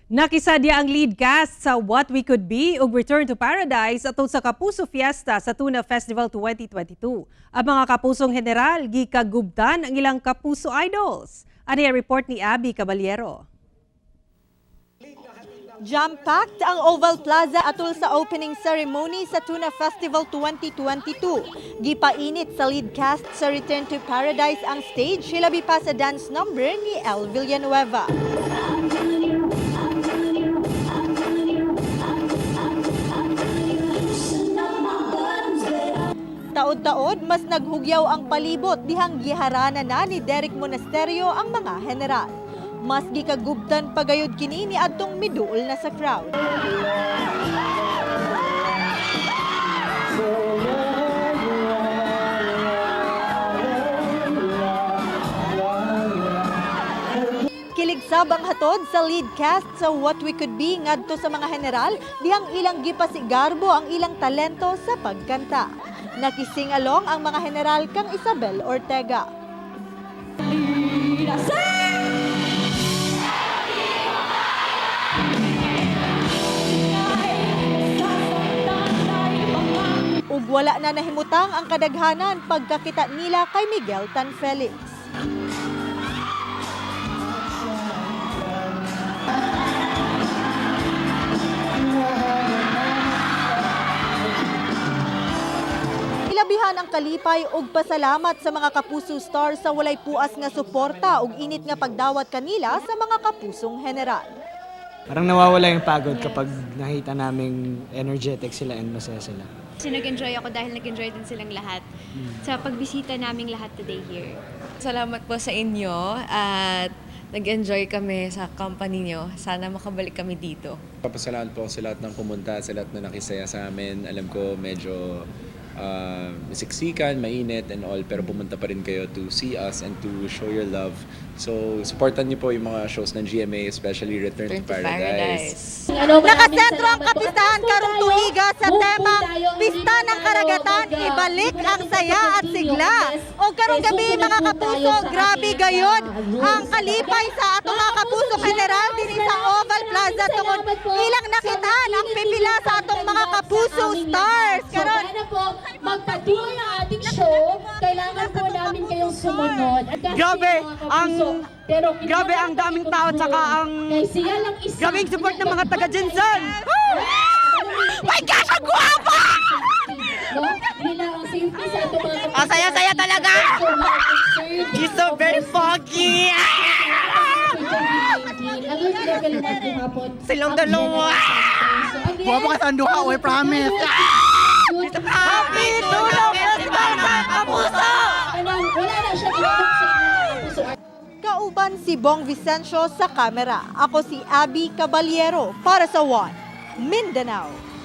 Nakisadya ang lead cast sa What We Could Be ug Return to Paradise atol sa Kapuso Fiesta sa Tuna Festival 2022. Ang mga kapusong general gikagubtan ang ilang kapuso idols. Ani ang report ni Abby Caballero. Jam-packed ang Oval Plaza atol sa opening ceremony sa Tuna Festival 2022. Gipainit sa lead cast sa Return to Paradise ang stage, hilabi pa sa dance number ni El Villanueva. Taod-taod, mas naghugyaw ang palibot dihang giharana na ni Derek Monasterio ang mga general. Mas gikagubtan pagayod kini ni adtong miduol na sa crowd. Kilig sab ang hatod sa lead cast sa What We Could Be ngadto sa mga general dihang ilang gipasigarbo ang ilang talento sa pagkanta. Nakising-along ang mga general kang Isabel Ortega. Ug wala na nahimutang ang kadaghanan pagkakita nila kay Miguel Tan Felix. Ilabihan ang kalipay ug pasalamat sa mga Kapuso stars sa walay puas nga suporta ug init nga pagdawat kanila sa mga kapusong general. Parang nawawala yung pagod kapag nakita naming energetic sila and masaya sila. Kasi nag-enjoy ako dahil nag-enjoy din silang lahat sa pagbisita naming lahat today here. Salamat po sa inyo at nag-enjoy kami sa company nyo. Sana makabalik kami dito. Papasalamat po ako sa lahat ng pumunta, sa lahat na nakisaya sa amin. Alam ko medyo siksikan, mainit and all, pero pumunta pa rin kayo to see us and to show your love. So, supportan niyo po yung mga shows ng GMA, especially Return to Return to Paradise. Paradise. Nakasentro ang kapistahan karong tuiga sa temang Pista ng Karagatan, ibalik ang saya at sigla. O karong gabi, mga kapuso, grabe gayon ang kalipay sa atong mga kapuso general dinhi sa Oval Plaza tungod ilang nakitaan ang pipila sa atong mga kapuso stars. Karon So, sana po, magpatuloy ang ating show. Kailangan po namin kayong sumunod. At kasi, Grabe, mga kapuso, pero kinahanglan grabe ang daming tao at saka Kay siya lang isa. grabe ang support ng mga taga Jensen. My gosh, ang guwapo! No? Nila ang safety sa atong mga kapuso. Ang saya-saya talaga! So, we are concerned He's so very foggy! Ang level 1 gihapon. Silang ang dalawa. general center. So again, Guwapo ka sa Anduha, oy, promise. Happy Tulong Festival, mga kapuso! Kanang wala na siya gihapon sa inyong mga kapuso. Kauban si Bong Vicencio sa kamera. Ako si Abby Caballero para sa One Mindanao.